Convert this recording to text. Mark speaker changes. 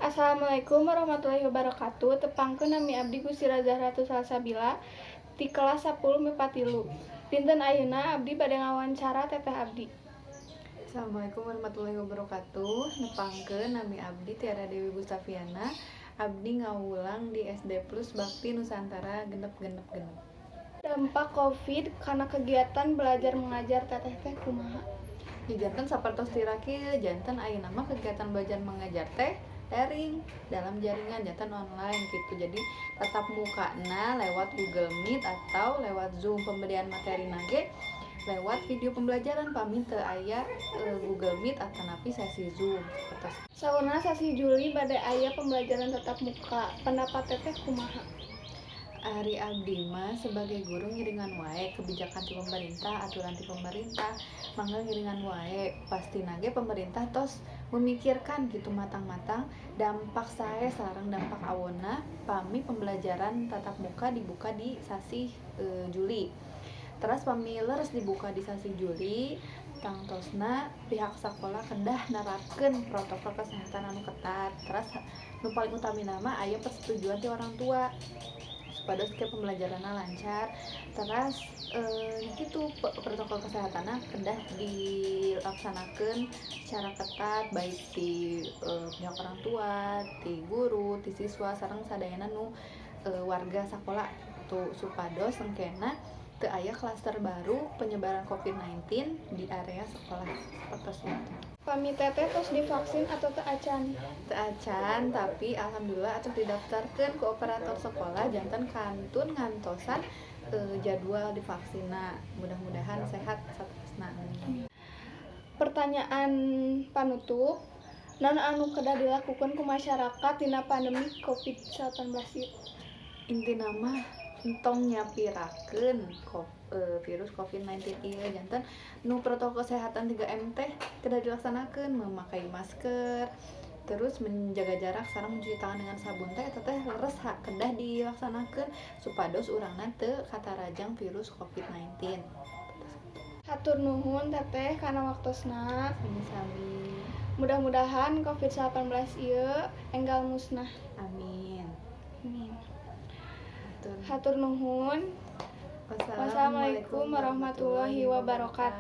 Speaker 1: Assalamualaikum warahmatullahi wabarakatuh. Tepangkeun, nami abdi Gusira Zahratu Salsabila ti kelas 10 MIPA 3. Dinten ayeuna abdi bade ngawancara teteh abdi.
Speaker 2: Assalamualaikum warahmatullahi wabarakatuh. Nepangkeun, nami abdi Tiara Dewi Gustaviana. Abdi ngawulang di SD Plus Bakti Nusantara 666.
Speaker 1: Dampak Covid kana kegiatan belajar mengajar teteh teh kumaha?
Speaker 2: Ya, janten sapertos tira kieu, janten ayeuna mah kegiatan belajar mengajar teh daring, dalam jaringan, janten online gitu. Jadi tatap mukana lewat Google Meet atau lewat Zoom, pemberian materi nage lewat video pembelajaran pami teu aya Google Meet atau napi sesi Zoom sapertos.
Speaker 1: Saurna sasih Juli bade aya pembelajaran tatap muka. Pendapat teteh kumaha?
Speaker 2: Ari abdi mah sebagai guru ngiringan wae kebijakan ti pemerintah, aturan ti pemerintah, mangga ngiringan wae. Pastina ge pemerintah tos memikirkan gitu matang-matang dampak sae sareng dampak awonna pami pembelajaran tatap muka dibuka di sasih Juli. Terus pami leres dibuka di sasih Juli, tangtosna pihak sekolah kedah nerapkeun protokol kesehatan anu ketat. Terus nu paling utamina mah aya persetujuan ti orang tua supados ke pembelajaranna lancar. Terus gitu, protokol kesehatanna kedah dilaksanakeun secara ketat, baik di pihak orang tua, ti guru, ti siswa, sareng sadayana nu warga sakola tuh, supados engkena teu aya klaster baru penyebaran COVID-19 di area sekolah, sapertos itu.
Speaker 1: Pami teteh tos divaksin atau teu acan?
Speaker 2: Teu acan, tapi alhamdulillah atuh didaftarkeun ke operator sekolah, janten kantun ngantosan jadwal divaksinna. Mudah-mudahan sehat saterusna.
Speaker 1: Pertanyaan panutup, naon anu kedah dilakukan ku masyarakat dina pandemi Covid-19 ieu?
Speaker 2: Intina mah entong nyapirakeun virus COVID-19 ieu. Janten nu protokol kesehatan 3M teh kedah dilaksanakeun, memakai masker, terus menjaga jarak sareng mencuci tangan dengan sabun teh, eta teh leres kedah dilaksanakeun supados urangna teu katarajang virus COVID-19.
Speaker 1: Hatur nuhun, teteh, kana waktosna.
Speaker 2: Sami-sami.
Speaker 1: Mudah-mudahan Covid-19 ieu enggal musnah.
Speaker 2: Amin.
Speaker 1: Amin.
Speaker 2: Hatur.
Speaker 1: Hatur nuhun. Wassalamualaikum warahmatullahi wabarakatuh.